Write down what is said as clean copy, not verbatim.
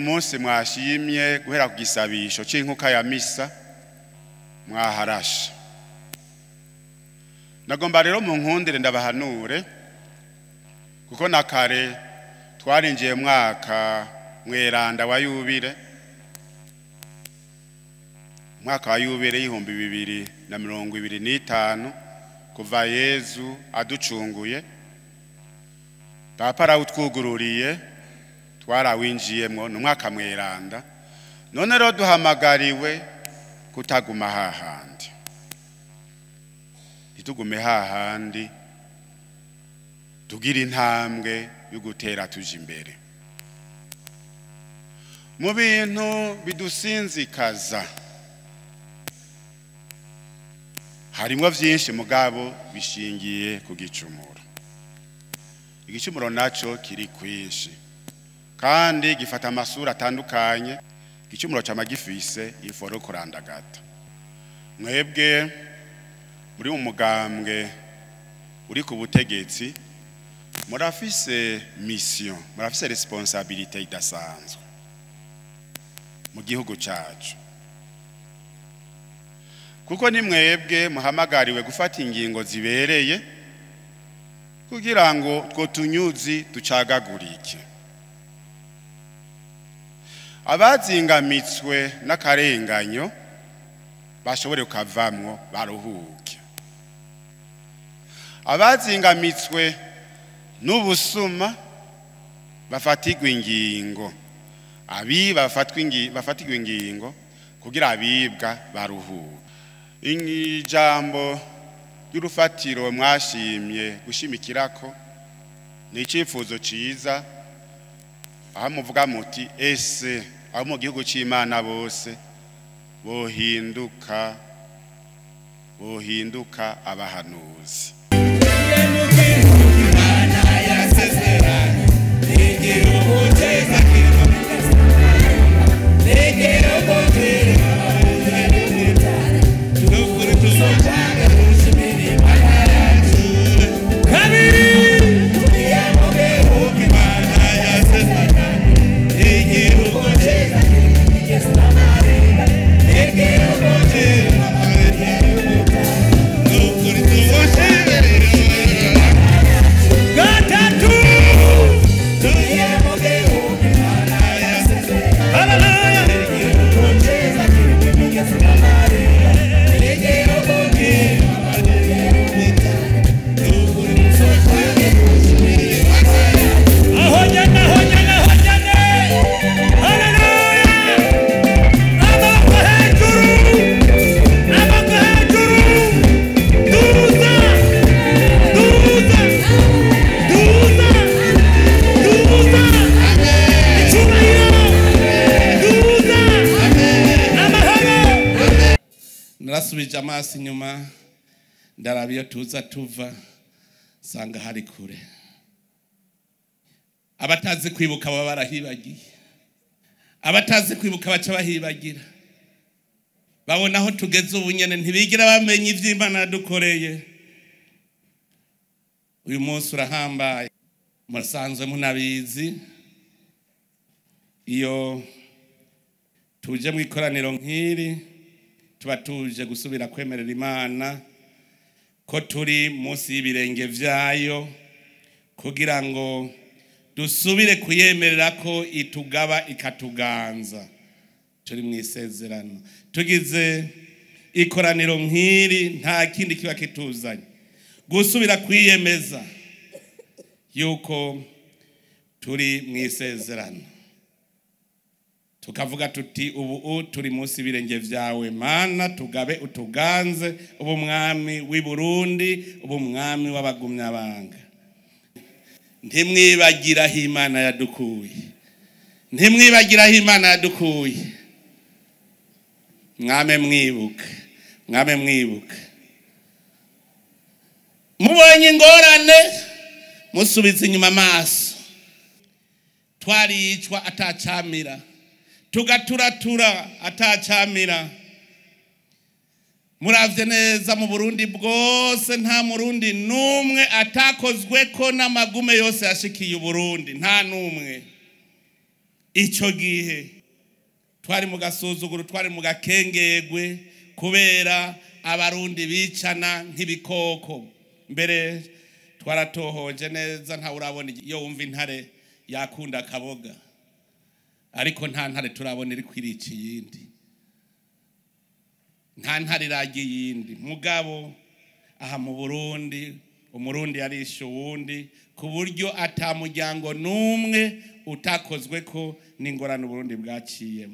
Munsi mwashimye guhera ku gisabisho c'inkuka ya misa mwaharashe. Nagomba rero mu nkundire ndabahanure, kuko na kare twarinjiye mwaka mweranda wa yubile, mwaka wa yubile 2025, kuva Yezu aducunguye, Papa arawutwugururiye, twarawinjiyemwo, ni umwaka mweranda. None rero duhamagariwe kutaguma hahandi, ntitugume hahandi, tugira intambwe yo gutera tuja imbere. Mu bintu bidusinzikaza harimwo vyinshi, mugabo bishingiye ku gicumuro. Igicumuro naco kiri kwinshi kandi gifata amasura atandukanye. Igicumuro cama gifise iforo kurandagata. Mwebwe muri umugambwe uri ku butegetsi murafise mission, murafise responsabilité idasanzwe mu gihugu cacu, kuko ni mwebwe muhamagariwe gufata ingingo zibereye kugira ngo two tunyuzi ducagagurike. Abazingamitswe n'akarenganyo bashobore kukavamwo baruhuke. Abazingamitswe n'ubusuma bafatirwe ingingo, abiba bafatirwe ingingo kugira abibwa baruhuke. Ijambo ry'urufatiro mwashimye gushimikirako ni icifuzo ciza, aho muvuga muti ese aho mu gihugu c'Imana bose bohinduka abahanuzi. Narasubije amaso inyuma ndaraba iyo tuza tuva, nsanga hari kure. Abatazi kwibuka baba barahibagiye, abatazi kwibuka baca bahibagira, babona aho tugeze ubu nyene ntibigira bamenya ivy'Imana yadukoreye. Uyu munsi urahambaye, murasanzwe munabizi. Iyo tuje mu ikoraniro nk'iri tuba tuje gusubira kwemerera Imana ko turi munsi y'ibirenge vyayo, kugira ngo dusubire kuyemerera ko itugaba ikatuganza. Turi mu isezerano, tugize ikoraniro nk'iri nta kindi kiba kituzanye gusubira kwiyemeza yuko turi mu isezerano, tukavuga tuti ubu turi munsi y'ibirenge vyawe Mana, tugabe utuganze, ubu mwami w'i Burundi, ubu mwami w'abagumyabanga. Ntimwibagira aho Imana yadukuye, ntimwibagira aho Imana yadukuye. Mwame mwibuka, mwame mwibuka. Mubonye ingorane musubize inyuma amaso. Twaricwa atacamira, tugaturatura atacamira. Muravye neza mu Burundi bwose nta Murundi numwe atakozweko n'amagume yose yashikiye Uburundi, nta numwe. Icyo gihe twari mu gasuzuguro, twari mu gakengegwe kubera Abarundi bicana nk'ibikoko. Mbere twaratohoje neza, ntawe urabona iyo wumva intare yakunda akaboga, ariko nta ntare turabona iri kwirica iyindi, nta ntare irajya iyindi. Mugabo aha mu Burundi, Umurundi yarishe uwundi ku buryo ata muryango n'umwe utakozwe ko n'ingorane Uburundi bwaciyemo.